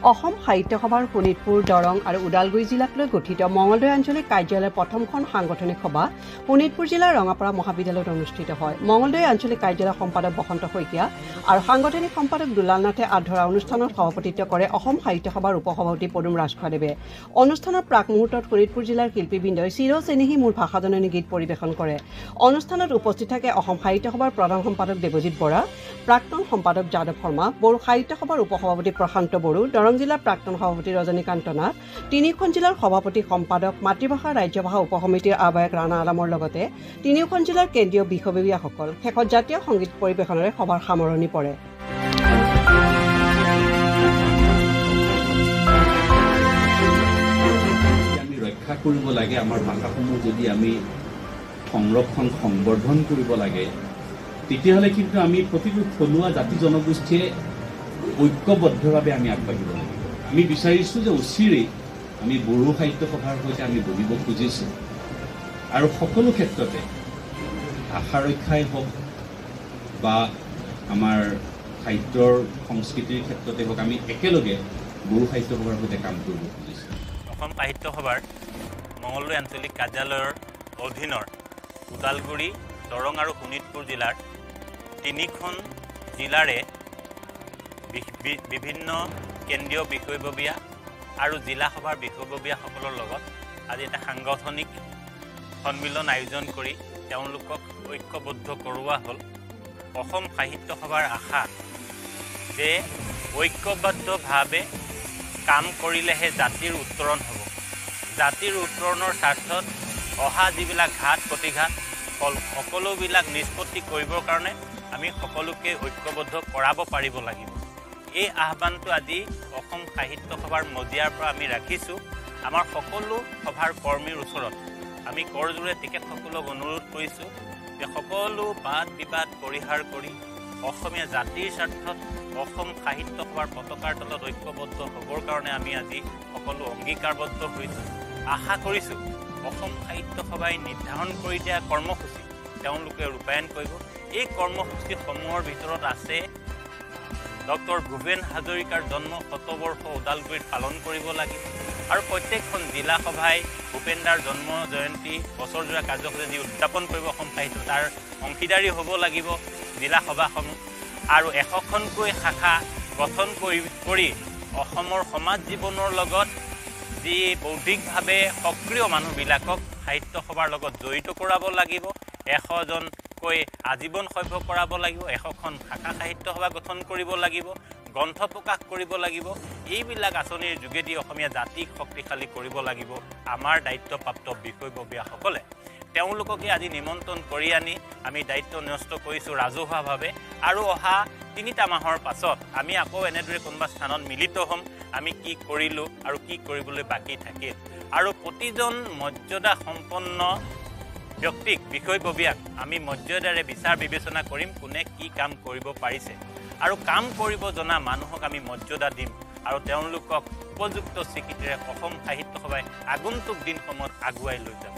অসম সাহিত্য সভাৰ শোণিতপুৰ, দৰং আৰু ওদালগুৰি জিলাক লৈ গঠিত মঙলদৈ আঞ্চলিক কাৰ্যালয়ৰ প্ৰথমখন সাংগঠনিক সভা শোণিতপুৰ জিলাৰ ৰঙাপাৰা মহাবিদ্যালয়ত অনুষ্ঠিত হয়। মঙলদৈ আঞ্চলিক কাৰ্যালয়ৰ সম্পাদক বসন্ত শইকীয়া আৰু সাংগঠনিক সম্পাদক দুলাল নাথে আঁত ধৰা অনুষ্ঠানত সভাপতিত্ব কৰে অসম সাহিত্য সভাৰ উপসভাপতি পদুম ৰাজখোৱাদেৱে। অনুষ্ঠানৰ প্ৰাক মুহূৰ্তত শোণিতপুৰ জিলাৰ শিল্পীবৃন্দই চিৰ চেনেহী মোৰ ভাষা জননী গীত পৰিৱেশন কৰে। অনুষ্ঠানত উপস্থিত থাকে অসম সাহিত্য সভাৰ প্ৰধান সম্পাদক দেৱজিৎ বৰা, প্ৰাক্তন সম্পাদক যাদৱ শৰ্মা, বড়ো সাহিত্য সভাৰ উপসভাপতি প্ৰশান্ত বড়ো, দৰং জিলাৰ প্ৰাক্তন সভাপতি ৰজনীকান্ত নাথ, তিনিওখন জিলাৰ সভাপতি সম্পাদক, মাতৃভাষা ৰাজ্যভাষা উপসমিতিৰ আহ্বায়ক ৰাণা আলমৰ লগতে তিনিওখন জিলাৰ কেন্দ্ৰীয় বিষয়ববীয়াসকল। শেষত জাতীয় সংগীত পৰিৱেশনেৰে সভাৰ সামৰণি পৰে। আমি ৰক্ষা কৰিব লাগে আমাৰ ভাষাসমূহ, যদি আমি সংৰক্ষণ সংবৰ্ধন কৰিব লাগে, তেতিয়াহ'লে কিন্তু আমি প্ৰতিটো থলুৱা জাতি জনগোষ্ঠীয়ে ঐক্যবদ্ধভাৱে আমি আগবাঢ়িব লাগিব। আমি বিচাৰিছোঁ যে অচিৰেই আমি বড়ো সাহিত্য সভাৰ সৈতে আমি বহিব খুজিছোঁ আৰু সকলো ক্ষেত্ৰতে ভাষা ৰক্ষাই হওক বা আমাৰ সাহিত্যৰ সংস্কৃতিৰ ক্ষেত্ৰতে হওক, আমি একেলগে বড়ো সাহিত্য সভাৰ সৈতে কাম কৰিব খুজিছোঁ। অসম সাহিত্য সভাৰ মঙলদৈ আঞ্চলিক কাৰ্যালয়ৰ অধীনৰ ওদালগুৰি, দৰং আৰু শোণিতপুৰ জিলাৰ তিনিখন জিলাৰে বিভিন্ন কেন্দ্ৰীয় বিষয়ববীয়া আৰু জিলা সভাৰ বিষয়ববীয়াসকলৰ লগত আজি এটা সাংগঠনিক সন্মিলন আয়োজন কৰি তেওঁলোকক ঐক্যবদ্ধ কৰোৱা হ'ল। অসম সাহিত্য সভাৰ আশা যে ঐক্যবদ্ধভাৱে কাম কৰিলেহে জাতিৰ উত্তৰণ হ'ব। জাতিৰ উত্তৰণৰ স্বাৰ্থত অহা যিবিলাক ঘাত প্ৰতিঘাত সকলোবিলাক নিষ্পত্তি কৰিবৰ কাৰণে আমি সকলোকে ঐক্যবদ্ধ কৰাব পাৰিব লাগিব। এই আহ্বানটো আজি অসম সাহিত্য সভাৰ মজিয়াৰ পৰা আমি ৰাখিছোঁ। আমাৰ সকলো সভাৰ কৰ্মীৰ ওচৰত আমি কৰযোৰে তেখেতসকলক অনুৰোধ কৰিছোঁ যে সকলো বাদ বিবাদ পৰিহাৰ কৰি অসমীয়া জাতিৰ স্বাৰ্থত অসম সাহিত্য সভাৰ পতাকাৰ তলত ঐক্যবদ্ধ হ'বৰ কাৰণে আমি আজি সকলো অংগীকাৰবদ্ধ হৈছোঁ। আশা কৰিছোঁ অসম সাহিত্য সভাই নিৰ্ধাৰণ কৰি দিয়া কৰ্মসূচী তেওঁলোকে ৰূপায়ণ কৰিব। এই কৰ্মসূচীসমূহৰ ভিতৰত আছে ডক্টৰ ভূপেন হাজৰিকাৰ জন্ম শতবৰ্ষ ওদালগুৰিত পালন কৰিব লাগিব আৰু প্ৰত্যেকখন জিলা সভাই ভূপেনদাৰ জন্ম জয়ন্তী বছৰজোৰা কাৰ্যসূচী যি উদযাপন কৰিব অসম সাহিত্য তাৰ অংশীদাৰী হ'ব লাগিব জিলা সভাসমূহ আৰু 100খনকৈ শাখা গঠন কৰি অসমৰ সমাজ জীৱনৰ লগত যি বৌদ্ধিকভাৱে সক্ৰিয় মানুহবিলাকক সাহিত্য সভাৰ লগত জড়িত কৰাব লাগিব, 100জনকৈ আজীৱন সভ্য কৰাব লাগিব, 100খন শাখা সাহিত্য সভা গঠন কৰিব লাগিব, গ্ৰন্থ প্ৰকাশ কৰিব লাগিব। এইবিলাক আঁচনিৰ যোগেদি অসমীয়া জাতিক শক্তিশালী কৰিব লাগিব আমাৰ দায়িত্বপ্ৰাপ্ত বিষয়ববীয়াসকলে। তেওঁলোককে আজি নিমন্ত্ৰণ কৰি আনি আমি দায়িত্ব ন্যস্ত কৰিছোঁ ৰাজহুৱাভাৱে আৰু অহা 3টা মাহৰ পাছত আমি আকৌ এনেদৰে কোনোবা স্থানত মিলিত হ'ম, আমি কি কৰিলোঁ আৰু কি কৰিবলৈ বাকী থাকিল আৰু প্ৰতিজন মৰ্যাদা সম্পন্ন ব্যক্তিক বিষয়ববীয়াক আমি মৰ্যাদাৰে বিচাৰ বিবেচনা কৰিম কোনে কি কাম কৰিব পাৰিছে আৰু কাম কৰিব জনা মানুহক আমি মৰ্যাদা দিম আৰু তেওঁলোকক উপযুক্ত স্বীকৃতিৰে অসম সাহিত্য সভাই আগন্তুক দিনসমূহত আগুৱাই লৈ যাব।